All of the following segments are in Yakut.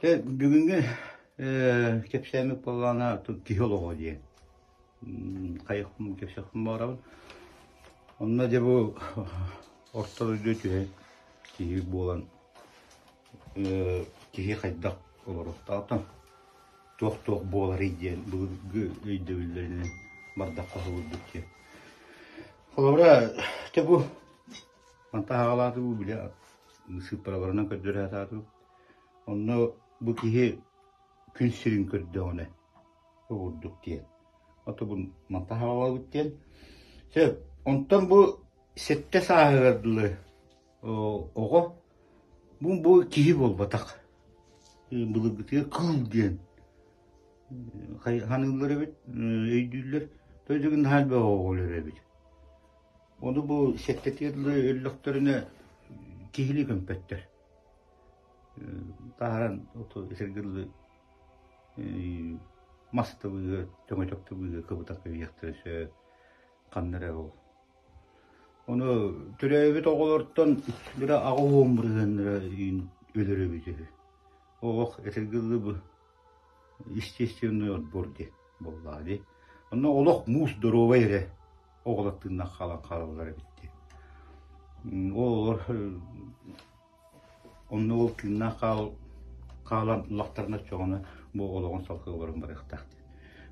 Дьэ, бүгүҥҥү кэпсээммит буоллаҕына киһи олоҕо диэн хайыахпын кэпсиэхпин баҕарабын. Онно дьэ бу орто дойду түһэн киһи буолан киһи хайдах олоруохтааҕыттан туох-туох буоларый диэн былыргы өйдөбүллэринэн бардахха холуйбут диэн. Холобура, дьэ бу мантан аҕалаатыбыт били сыыппараларынан көрдөрө сатаатыбыт. Онно бу киһи күн сирин көрдөҕүнэ курдук диэн. Ото бу мантан аҕалабыт диэн. Сөп. Онтон бу сэттэ сааһыгар дылы оҕо бу бу киһи буолбатах. Былыргытыгар кыыл диэн ханыыллар эбит, өйдүүллэр. Дойдугун наһаа элбэх оҕо өлөр эбит. Ону бу сэттэтигэр дылы өллөхтөрүнэ киһилии көмпөттөр. Таһааран сиргэ дылы мас да быыһа, чөҥөчөк да быыһа кыбытан кэбиһиэхтэрэ сөп, ханна эрэ ол. Ону төрөөбүт оҕолортон бира 80 бырыһыаннара өлөр эбит үһү. Олох этэргэ дылы бу естественный отбор диэн буоллаҕа дии. Онно олох муус доруобай эрэ оҕолор тыыннаах хаалан хаалаллар эбит дии. Ол олор Онно ол тыыннаах хаалан ыллахтарына оччоҕуна бу олоҕун салгыы олорон барыахтаах диэн.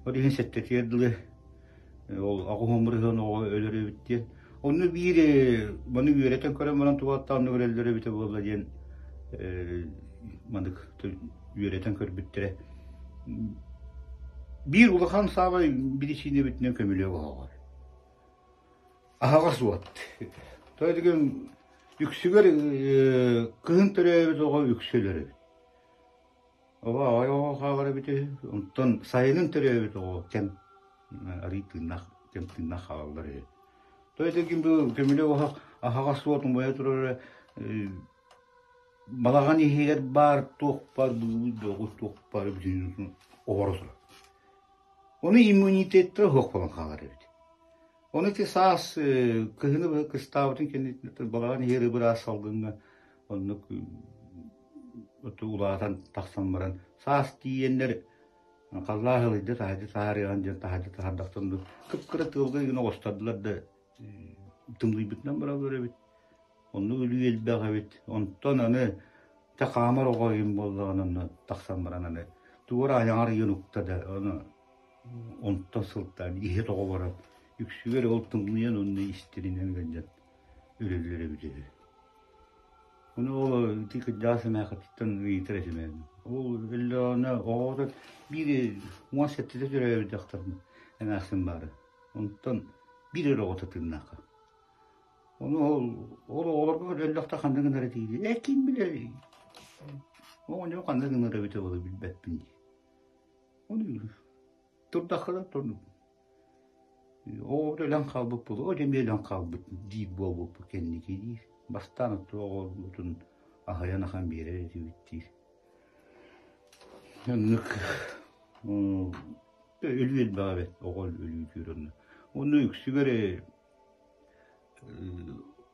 Ол иһин сэттэтигэр дылы ол 80 бырыһыан оҕо өлөр эбит диэн. Онно биир маны үөрэтэн көрөн баран тугу аттаан өлөллөр эбитэ буолла диэн маннык үөрэтэн көрбүттэрэ. Биир улахан саамай биричиинэбитинэн көмүлүөк оһоҕор. Аһаҕас уот. Тоҕо диэн үксүгэр кыһын төрөөбүт оҕо үксэ өлөр эбит. Оҕо аҕай оҕо хаалар эбит үһү. Онтон сайынын төрөөбүт оҕо кэм арыый тыыннаах кэм тыыннаах хаалаллар үһү. Тоҕо диэн бу көмүлүөк оһох аһаҕас уот умайа турара балаҕан иһигэр баар туох баар быыбыт бөҕү туох баар бүтүннүүтүн оһоро турар. Ону иммунитеттара суох буолан хаалар эбит. Ону ити саас кыһыны быһа кыстаабытын кэнниттэн балаҕан иһэр ыбыраас салгыҥҥа оннук улаатан тахсан баран саас тиийэннэр халлаан ылыйда таһырдьа таһаарыаҕын диэн таһырдьа таһаардахтан кып-кыра тыалга гына оҕустардылар да тымныйбытынан бараллар эбит. Оннук өлүү элбэх эбит. Онтон аны дьэ хаамар оҕо ыйым буоллаҕына онно тахсан баран аны тугу эрэ айаҕар ыйан укта да ону онтон сылтаан иһэ тоҕо баран үксүгэр ол тымныйан уонна истэринэн ыалдьан өлөллөр эбит үһү. Ону ол ити кырдьаҕас эмээххиттэн ыйытар этим ээ. Ол өллөҕүнэ оҕото биир 17-тэ төрөөбүт дьахтар эмээхсин баара. Онтон биир эрэ оҕото тыыннаахха. Ону ол ол оҕолорго өллөхтө ханна гынар этиий ээ ким билэр оҕонньор ханна гынар эбитэ буолуо билбэппин дии. Ону турдаххына турдум. Оҕобут өлөн хаалбыт буолуо, дьэ эмиэ өлөн хаалбыт диир буолбуппут кэнники диир. Бастаан оттон оҕобутун аһыйан ахан биэрэр этибит диир. Оннук өлүү элбэҕэ эбит, оҕо өлүүтүүр онно. Онно үксүгэр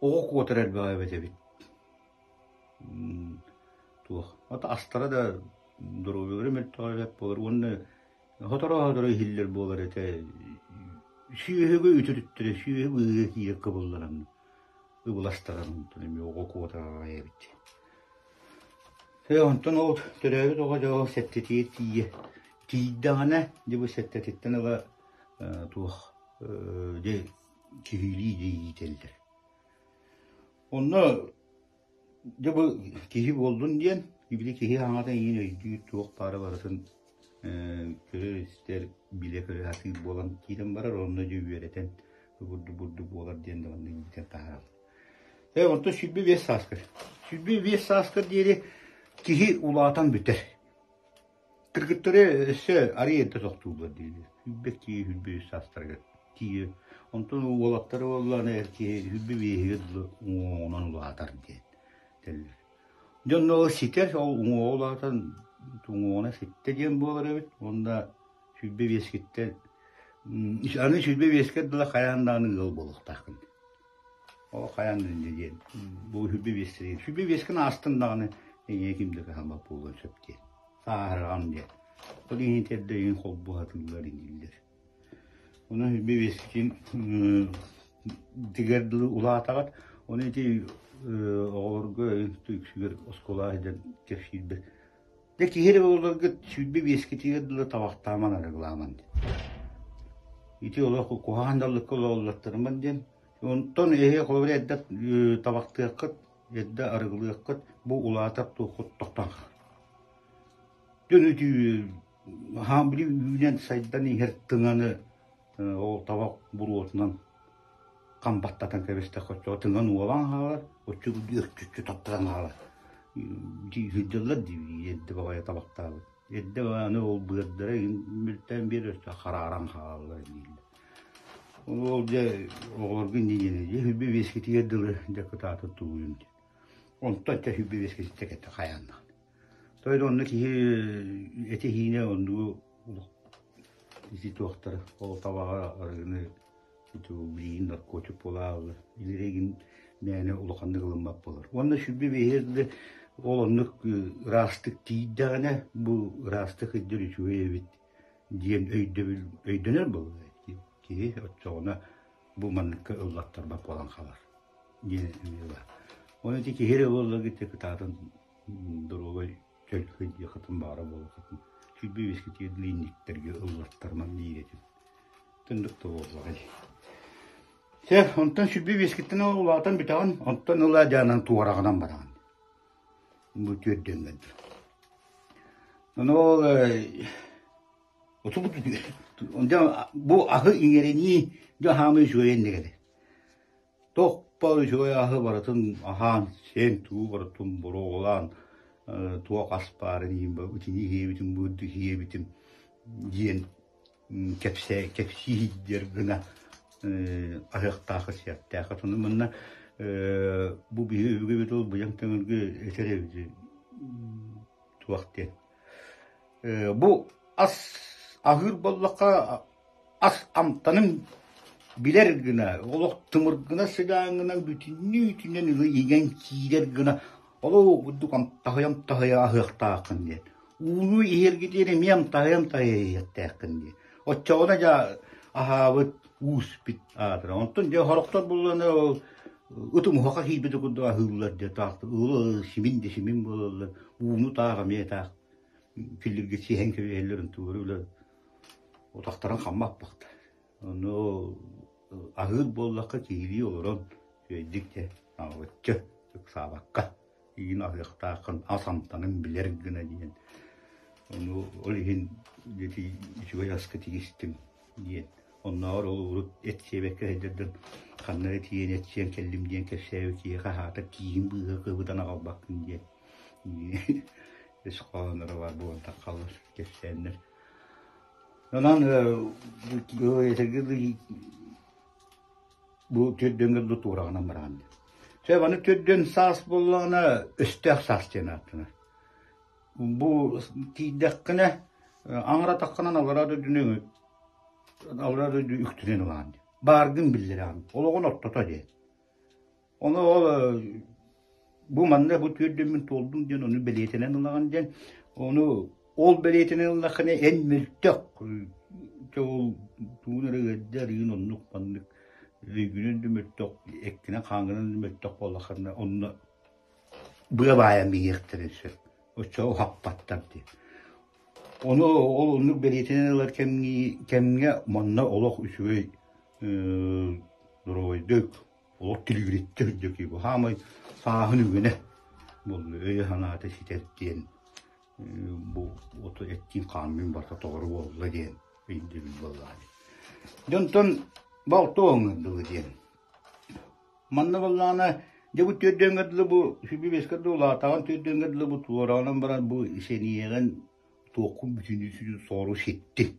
оҕо куотар элбэҕэ эбит эбит. Туох, ата астара да доруобуйалара мөлтөҕө эбэт буолар уонна сотору-сотору иһиллэр буолар этэ. Сүөһүгэ үтүрүттэрэ, сүөһү быыһыга киирэ кыбылларан, ыбыластаран онтон эмиэ оҕо куотар аҕай эбит. Ээ, онтон ол төрөөбүт оҕо дьэ ол сэттэтигэр тиийэ тиийдэҕинэ, дьэ бу сэттэтиттэн ыла туох дьэ киһилии дьэ иитэллэр. Онно дьэ бу киһи буоллун диэн, били киһи аҥата иин өйдүүр туох баара барытын көрөр-истэр, билэ-көрө сатыыр буолан киирэн барар, онно дьэ үөрэтэн бурдук-бурдук буолар диэн да манна иитэн таһаараллар. Ээ, онтон 25 сааскар. 25 сааскар диэри киһи улаатан бүтэр. Кыргыттары өссө арыый эрдэ тохтууллар дииллэр. Сүүрбэ киһи 23 саастарыгар тиийэ. Онтон уолаттары буоллаҕына эр киһи 25-игэр дылы уҥуоҕунан улаатар диэн этэллэр. Дьонно ол ситэр, ол уҥуоҕа улаатан уҥуоҕунан ситтэ диэн буолар эбит. Уонна 25-киттэн аны 25-кэ дылы хайаан даҕаны ыал буолуохтааххын. Ол хайаан да инньэ диэн бу 25 диэн. 25-кин аастын даҕаны эйиэхэ ким да кыһаммат буолуон сөп диэн. Сааһырҕан диэн. Ол иһин эрдэ иһин холбуһатыыллар дииллэр. Онон биэскин дигэр дылы улаатаҕыт. Ону ити оҕолорго үксүгэр оскуолаҕа сылдьан кэпсиирбэр Дьэ киһи эрэ буолларгыт 25-китигэр дылы табахтааман арыгылааман диэн. Ити олох куһаҕан даллыкка олоҕуллаттарыман диэн. Онтон эһи холобура эрдэ табахтыаххыт, эрдэ арыгылыаххыт, бу улаатар туоххут тохтоон хаалар. Дьон ити хаан били үүнэн сайдан иһэр тыҥаны ол табах буруотунан хам баттатан кэбистэххэ оччоҕо тыҥан уолан хаалар, оччо өрчүччү таптаран хаалар. Сылдьаллар дии эрдэ баҕайы табахтаабыт. Эрдэ аны ол быардара мүлтээн биэр өссө харааран хаалаллар дииллэр. Ол дьэ оҕолорго инньэ диэн дьэ хүббэ биэскитигэр дылы дьэ кытаата тулуйун диэн. Онтон дьэ хүббэ биэскититтэ кэтэ хайааннаах. Той да онно киһи этиһиинэ оннугу ити туохтара ол табаҕа арыгыны ити билигин наркотик буолааллар илириэгин мээнэ улаханнык ылыммат буолар. Уонна сүрбэ биэһэр ол оннук ыраастык тиийдэҕинэ бу ыраастык сылдьар үчүгэй эбит диэн өйдөбүл өйдөнөр буолла киһи оччоҕуна бу манныкка ыллаттарбат буолан хаалар диэн эмиэ баар. Оны ити киһи эрэ буоллар кытаатан доруобай чөл сылдьыаххытын баҕара буолуоххутун 25-китигэр клиниктэргэ ыллаттарыман диир этим. Түндүк да буоллаҕай. Чэ, онтон 25-киттэн улаатан бүтэҕин, онтон ыла дьаанан туораҕынан бараҕын. Бу түөрдүөҥҥэ Ону ол бу аһы иҥэринии дьэ хаамыы үчүгэй иннигэр. Тохпор үчүгэй аһы барытын аһаан, сиэн туу барытын боруоҕулаан туох ас баарын иһин итини иһиэбитим, бу иһиэбитим диэн кэпсээ кэпсии диэр гына аһыахтаах сиэхтээх. Ону манна бу биһи өбүгэбит ол быйаҥ төҥүргү этэр эбит туох диэн. Бу ас аһыыр буоллахха ас амтанын билэр гына, олох тымыргына сыдааҥҥынан бүтүннүү үтүнэн ыла иҥэн киирэр гына олох курдук амтаһыйа-амтаһыйа аһыахтааххын диэн. Ууну иһэргитигэр эмиэ амтаһыйа-амтаһыйа иһиэхтээххин диэн. Оччоҕуна дьэ аһаабыт ууспит аатыра. Онтон дьэ сорохтор буллана ол ыт умуһаха киирбит курдук аһыыллар дьэ таах ылы симин да симин буолаллар. Ууну таах эмиэ таах киллиргэ сиһэн кэбиһэллэр онтулары үлэ утахтарын хаммаппахтар. Ону аһыыр буоллахха киһилии олорон үчүгэйдик дьэ аҕабычча ыксаабакка игин аһыахтааххын ас амтанын билэр гына диэн. Ону ол иһин ити үчүгэй аска тигистим диэн. Оннооҕор ол урут эт сиэбэккэ сылдьардан ханна эрэ тиийэн эт сиэн кэллим диэн кэпсээбит киһиэхэ аһаата тииһин быыһа кыбытан аҕалбаккын диэн өс хоһооноро баар буолан таххаллар кэпсээннэр. Онон бу төрдүөн дылы туораҕынан бараҕын. Чэ, аны төрдүөн саас буоллаҕына өстөөх саас диэн ааттанар. Бу тиийдэххинэ аҥаратаххынан аллараа дойдуну аллараа дойду үктүнэн ылаҕын диэн. Бааргын биллэрэҕин. Олоҕун ортото диэн. Ону ол бу манна бу түөрдүммүн туолдум диэн ону бэлиэтэнэн ылаҕын диэн ону ол бэлиэтэнэн ыллаххына эн мөлтөх ол тугун эрэ ыалдьар ыын оннук маннык өйгүнэн да мөлтөх эккинэн хааҥҥынан да мөлтөх буоллаххына онно быа баайан биһиэхтэрин сөп оччоҕо уһаппаттар диэн ону ол оннук бэлиэтэнэн ылар кэмҥэ манна олох үчүгэй доруобайдык Олох тилигириттэ үрдүкүй бу хаамай сааһын үгэнэ буолла өйө-санаата ситэр диэн бу оту эттиин хааммын барыта тоҕоро буолла диэн өйдөбүл буоллаҕа дии. Дьонтон балта оҥордулу диэн. Манна буоллаҕына дьэ бу түөрдөөҥҥө дылы бу сүбү бэскэ дылы улаатаҕын түөрдөөҥҥө дылы бу туораҕынан баран бу сэниэҕин туоххун бүтүннүү соору ситтин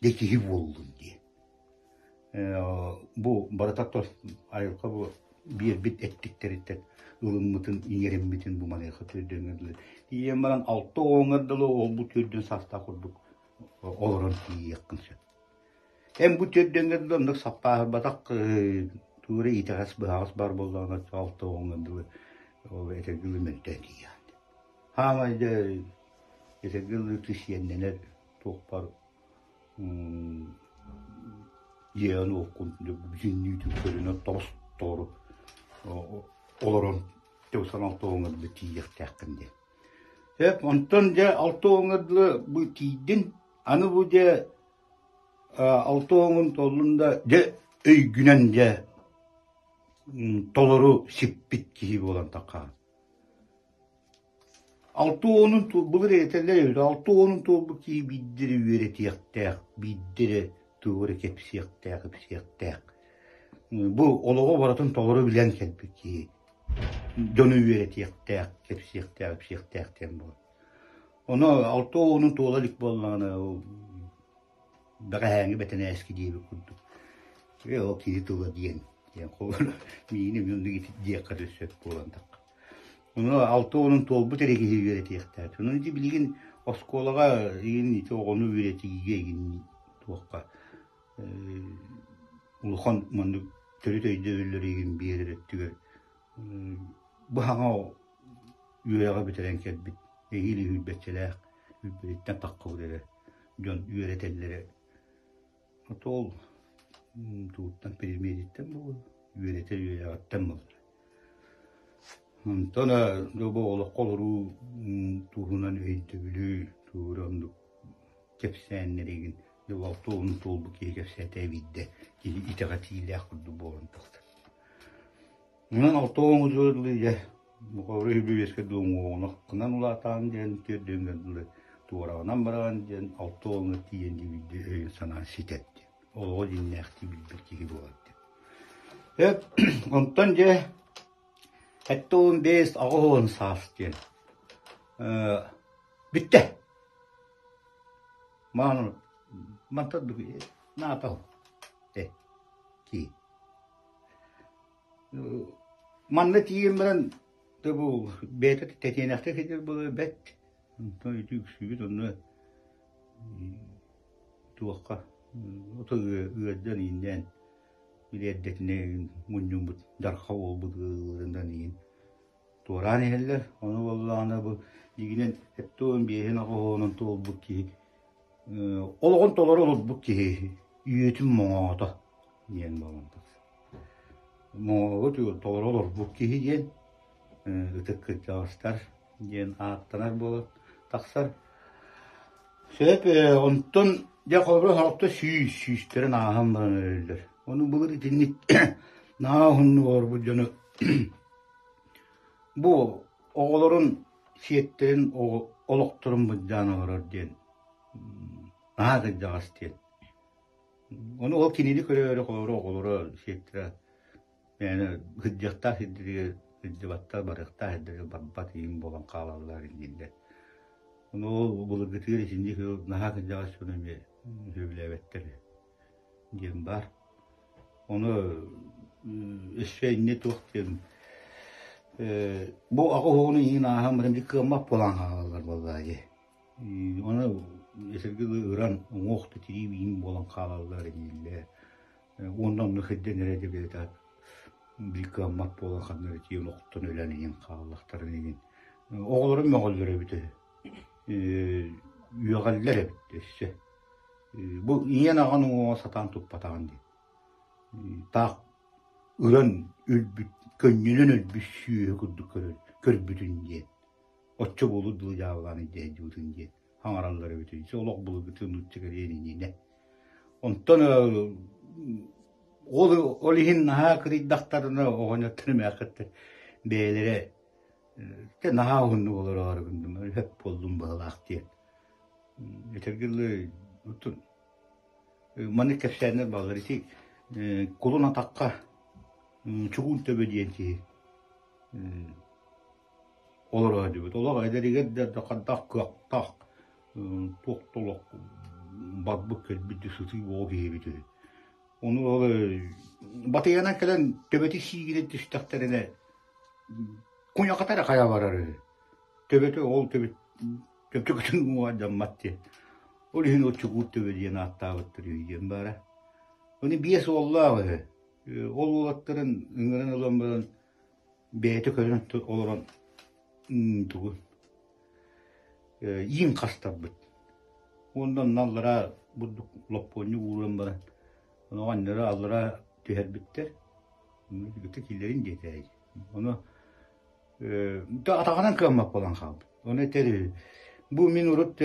дьэ киһи буоллун диэн. Бу барыта тос айылҕа бу биэрбит эттиктэриттэн ылыммытын, иҥэриммитин бу маныаха төрдүөҥҥэ дылы. Тиийэн баран алта оҕоҥор дылы ол бу төрдүөн саастаах курдук олорон тиийиэххин сөп. Эн бу төрдүөҥҥэ дылы оннук саппааһырбатах тугу эрэ итэҕэс быһаҕас баар буоллаҕына алта оҕоҥор дылы ол этэргэ дылы мөлтөөн тиийэҕин. Хаамай дьэ Этэргэ дылы сиэннэнэр туох баар дьиэҕин уоккун бүтүннүүтүн көрүнэн тобус-толору олорон тубсан алтуоҥҥа дылы тиийиэхтээххин диэн. Сөп, онтон дьэ алтуоҥҥа дылы бу тиийдин, аны бу дьэ алтуоҥҥун толлун да дьэ өйгүнэн дьэ толору сиппит киһи буолан таххаҕын. Алта уонун былыр этэллэр эбит, 60-ун туолбут киһи биирдэ эрэ үөрэтиэхтээх, биирдэ эрэ тугу эрэ кэпсиэхтээх, ипсиэхтээх. Бу олоҕу барытын толору билэн кэлбит киһи дьону үөрэтиэхтээх, кэпсиэхтээх, ипсиэхтээх диэн буолар. Ону 60-ун туола илик буоллаҕына бэҕэһээҥҥи бэтэнээски диэбит курдук ээ ол киһи тыла диэн диэн холобур миигин эмиэ оннук диэххэ да сөп буолан тахха ону 60-ун туолбут эрэ киһи үөрэтиэхтээх онон ити билигин оскуолаҕа игин ити оҕону үөрэтиигэ игин туохха улахан маннык төрүт өйдөбүллэри игин биэрэр өттүгэр бу саҥа үөрэҕи бүтэрэн кэлбит эһиил үһүйбэччэлээх үбүттэн таххыбыт эрэ дьон үөрэтэллэрэ вот ол тугуттан предметиттэн буолуо үөрэтэр үөрэҕиттэн буолар онтон бу олоххо олоруу туһунан өйдөбүлү тугу оннук кэпсээннэригин туолун туолбут киһи кэпсээтэ биирдэ киһи итэҕэтиилээх курдук буолан тахсар Онон 60 дылы дылы дьэ холобура үһү дуу уҥуоҕунан улаатаан диэн түөрдүөҥҥэ дылы туораҕынан бараҕын диэн 60-ҥа тиийэн биирдэ өйүн-санаан ситэр диэн олоҕу дьиҥнээхтии билбит киһи буолар диэн. Эп онтон дьэ 75 80 саас диэн бүттэ. Маан мантан наата кии. Манна тиийэн баран бу бэйэтэ тэтиэнэхтик сылдьар буолар бэрт. Онтон ити үксүүбүт онно туохха ото ыалдьан ииннээн били эрдэтинэ мунньуммут дарха буолбут ыарыыларынан иин туораан иһэллэр. Ону буоллаҕына бу дьиҥинэн 75-ин оҕоһуонун туолбут киһи олоҕун толору олорбут киһи үйэтин моҥоото диэн буолан тахсар. Моҥообут толору олорбут киһи диэн ытык кырдьаҕастар диэн ааттанар буолан тахсар. Сөп, онтон дьэ холобура сорохто сүүс сүүстэрин ааһан баран өлөллөр. Ону былыр итинник наһаа уһуннук олорбут дьону бу оҕолорун сиэттэрин олохторун былдьаан олорор диэн наһаа кырдьаҕас диэн Ону ол кинини көрөөрү холобура оҕолоро сиэттэрэ мээнэ сылдьыахтаах сирдэригэр сылдьыбаттар, барыахтаах сирдэригэр барбат иһин буолан хаалаллар дииллэр. Ону ол былыргытыгар итинник наһаа кырдьаҕас дьону эмиэ сөбүлээбэттэр диэн баар. Ону өссө инньэ туох диэн бу аҕа уһугун иһин ааһан баран кыаммат буолан хаалаллар буоллаҕа дии. Ону эсэргэ ыран уҥуох да тирии биин буолан хаалаллар дииллэр. Уонна онно сылдьан эрэ дебиэтэ биир кыаммат буолан ханна эрэ тиийэн охтон өлөн иһин хааллахтарын иһин. Оҕолорум мөҕөллөр эбит үһү. Үөҕэллэр эбит өссө. Бу ийэн аҕан уҥуоҕа сатаан туппатаҕын дии. Таах ыран өлбүт, көнньүнэн өлбүт сүөһү курдук көрбүтүн диэн. Оччо буолур дылы дьаабылаан илдьэ диэн хаҥараллар эбит үһү. Олох былыргытын нуучча кэриэн иннинэ. Онтон ол ол иһин наһаа кырыйдахтарына оҕонньоттор эмээххиттэр бэйэлэрэ дьэ наһаа уһуннук олороору гынным өп буоллум быһалаах диэн. Этэргэ дылы маннык кэпсээннэр бааллар. Ити кулун атахха чугуун төбө диэн киһи олоро сылдьыбыт. Олох эдэригэр да хайдах кыахтаах, туох да олох барбыт-кэлбит да сытыы оҕо киһи эбит үһү. Ону ол батыйанан кэлэн төбөтө сиигирэн түстэхтэринэ куйахата эрэ хайа барар үһү. Төбөтө ол төбөт чөпчөкүтүн уҥуоҕа дьаммат диэн. Ол иһин ол чугуур төбө диэн ааттаабыттар үһү диэн баара. Ону биэс уоллаах үһү. Ол уолаттарын ыҥыран ылан баран Бэйэтэ көрөн олорон тугу? Иин хастарбыт. Уонна онно аллараа бурдук лоппуонньук ууран баран, ону оҕонньоро аллараа түһэрбиттэр. Ытык киллэрин диэтэ. Ону атаҕынан кыаммат буолан хаалбыт. Ону этэр бу мин урут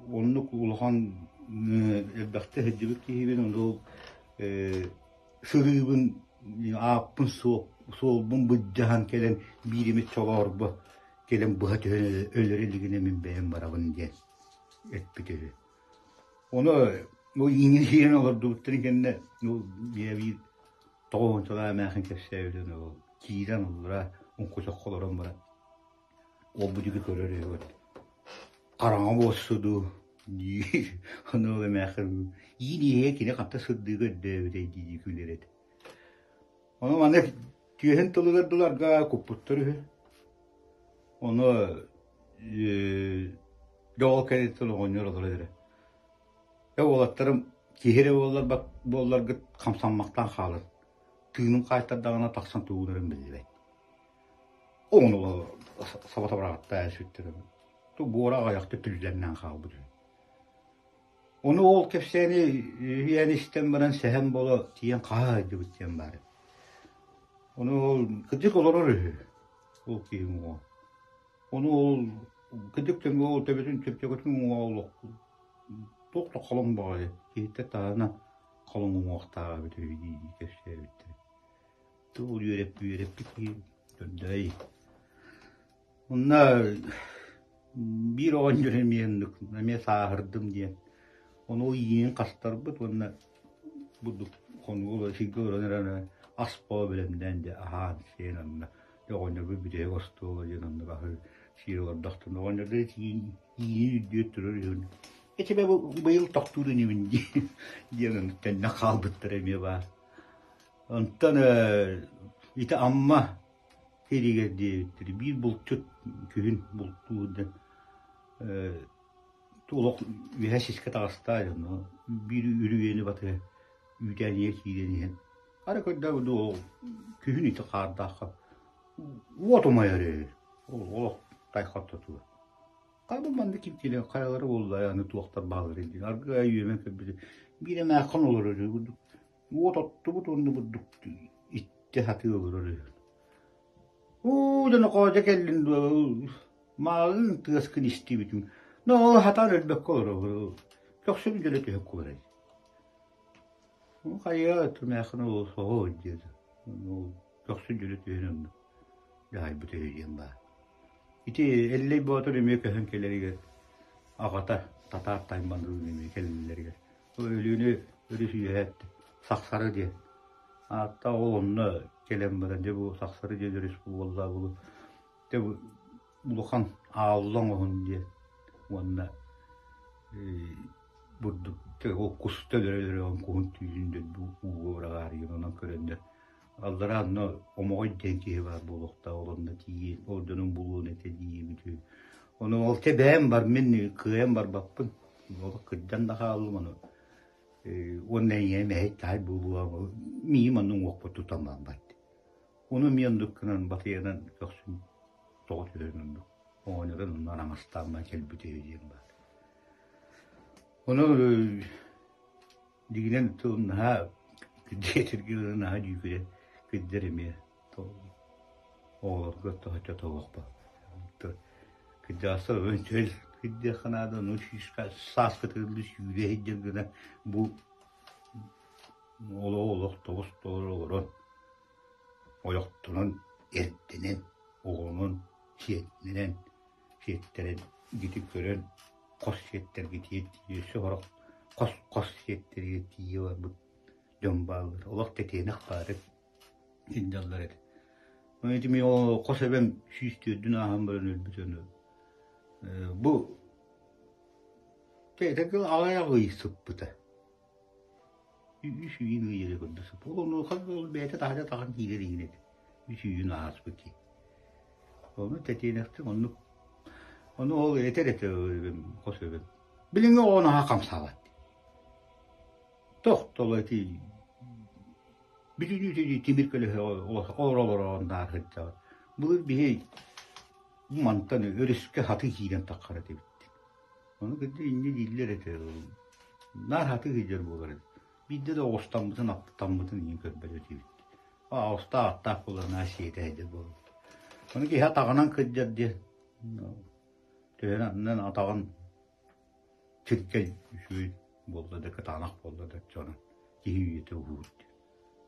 оннук улахан элбэхтэ сылдьыбыт киһибин, ону сырыыбын ааппын суолбун былдьаһан кэлэн биир эмит чолоорбо кэлэн быһа түһэн өлөр илигинэ мин бэйэм барабын диэн эппит үһү. Ону бу иҥин киирэн олордубуттарын кэннэ ну биир тоҕуһунчалаах эмээхин кэпсээбитин ол киирэн оллара уҥкучахха олорон баран ол-бу диэки көрөр үһү хараҥа буолсу дуу диир ону ол эмээхин иин иһэ кини ханта сырдыыга өрдөөбүтэй дии күлэр этэ. Ону маны түөһүн тылыгар дыларга куппуттар үһү. Ону дьэ ол кэнниттэн оҕонньор олорор эрэ. Дьэ уолаттарым киһи эрэ буоллар буолларгыт хамсаммахтаан хаалар. Тыыным хаайтардаҕына тахсан тугунарым биллибэт. Ону саба табараҕаттаа сүттэрэ. Ту буора аҕыйахта түллэннээн хаалбыт үһү. Ону ол кэпсээни үһүйээн истэн баран сэһэн боло тиийэн хаһа сылдьыбыт диэн баар. Ону ол кырдьык олорор үһү ол киһи уҥуоҕа. Ону ол кырдьык тэҥҥэ ол төбөтүн чөпчөкөтүн уҥуоҕа олох туох да холоҥ баҕайы киһиттэн таһына холоҥ уҥуохтааҕа эбит үһү дии кэпсээбиттэрэ. Тугу үөрэппит үөрэппит киһи көрдөй. Онно биир оҕонньор эмиэ оннук эмиэ сааһырдым диэн ону ол иинин хастарбыт уонна бурдук хонууга сиргэ олорон эрэн ас боо бэлэмнээн дьэ аһаан сиэн онно дьэ оҕонньорбут бүтэһик остуола диэн оннук аһыы сиир олордохтон оҕонньордор иинин үрдүгэр турар үһү этибэ быйыл тохтуур инибин диэн оннук тэннэ хаалбыттара эмиэ баар онтон ити Амма сиригэр диэбиттэр биир булчут күһүн бултуур диэн олох үөһэ сискэ таҕыста дьоно биир үрүйэни батыһа үүтээнигэр киирэн иһэн арай көрдөбүт ол күһүн ити хаардаахха уот умайар үһү ол олох тайха ортотугар хайа манна ким кэлэн хайалара буолла аны туохтар бааллар диэн аргыай үөмэн көрбүтү биир эмээххин олорор үһү курдук Уот оттубут уонна бурдук иттэ сатыы олорор үһү. Уу дьэ нохоодьо кэллин дуо мааҕын тыаскын истибитим. Но ол хатаан өлбөккө олоробун. Көхсүм дьөлө түһэ куорай. Хайа тумээхин ол соҕо диэт. Ол көхсүн дьөлө түһэн оннук дьаһайбыт үһү диэн баар. Ити Эллэй Боотур эмиэ көһөн кэлэригэр аҕата татаар Тайманыын эмиэ кэлэллэригэр Өлүүнү өрүс үөһэ Сахсары диэн. Аатта ол онно кэлэн баран дьэ бу Сахсары диэн өрүс буолла бу дьэ бу улахан аалла оҥоһун диэн уонна бурдук ол куста өлөрө-өлөрө куһун түүнүн дьэ ууга быраҕаарыйан онон көрөннөр аллараа онно Омоҕой диэн киһи баар буолуохтаах ол онно тиийэн ол дьонун булуон этэ диэбит үһү. Ону ол чэ бэйэм бар мин кыайан барбаппын Олох кырдьан да хааллым ону уонна ийэм эһэй-таай буолуо миим онно уҥуохпут тутан барбат. Ону эмиэ оннук гынан батыйанан көхсүн тоҕо түһэн оннук оҕонньорун онно араҥастаамман кэлбит үһү диэн баар. Ону дьиҥинэн тыл наһаа дьиэтиргэ наһаа дьүүкүрэ кырдьар эмиэ оҕолорго тоһоччо тоһуохпа. Кырдьаҕастар өн-чөл кырдьыахха наада, ону сааскытыгар сүүрэ сылдьар гына бу олоҕу олох тобус-толору олорон, ойохтонон, эрдэнэн, оҕолонон, сиэттэнэн, сиэттэрэн, ити көрөн хос сиэттэргэ тиийэ өссө сорох хос-хос сиэттэригэр тиийэ барбыт дьон бааллар. Олох тэтиэнэх баары сылдьаллар этэ. Ити мин хос эбэм 104 ааһан баран өлбүт ону бу этэ аҕыйах ый сыппыта. Үс үйүн ый эрэ көрдө сыппыт. Ол ону хас ол бэйэтэ таһырдьа тахан киирэр иһин этэ. Үс үйүн ааспыт дии. Ону тэтиэнэхтик оннук ону ол этэр этэ хос эбэм. Билиҥҥи оҕо наһаа хамсаабат. Тохтоло ити бүтүннүү тимир көлөһө олоро-олорон наар сылдьаҕыт. Былыр биһи Бу мантан өрүскэ хатыы киирэн таххар этибит. Ону кырдьык инньэ дииллэр этэ. Наар хатыы сылдьар буолар эбит. Биирдэ да оҕустаммытын, аттаммытын иһин көрбөт этибит. Оҕустаах аттаах буолар наһаа сиэтэ сылдьар буолбут. Ону киһи атаҕынан кырдьар диэн төһөнөн атаҕын чиркэй үчүгэй буолла да кытаанах буолла да оччоҕуна киһи үйэтэ уһуур диэн.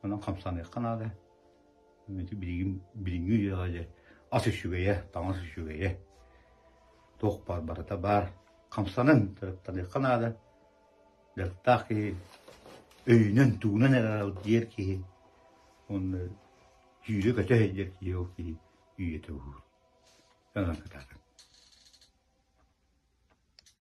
Онон хамсаныахха наада. Ити билигин билиҥҥи үйэҕэ дьэ ас үчүгэйэ, таҥас үчүгэйэ туох баар барыта баар. Хамсанан дьарыктаныахха наада. Дьарыктаах киһи өйүнэн тугунан эрэ аралдьыйар киһи уонна сүүрэ-көтө сылдьар киһи ол киһи үйэтэ уһуур. Онон кытаатан.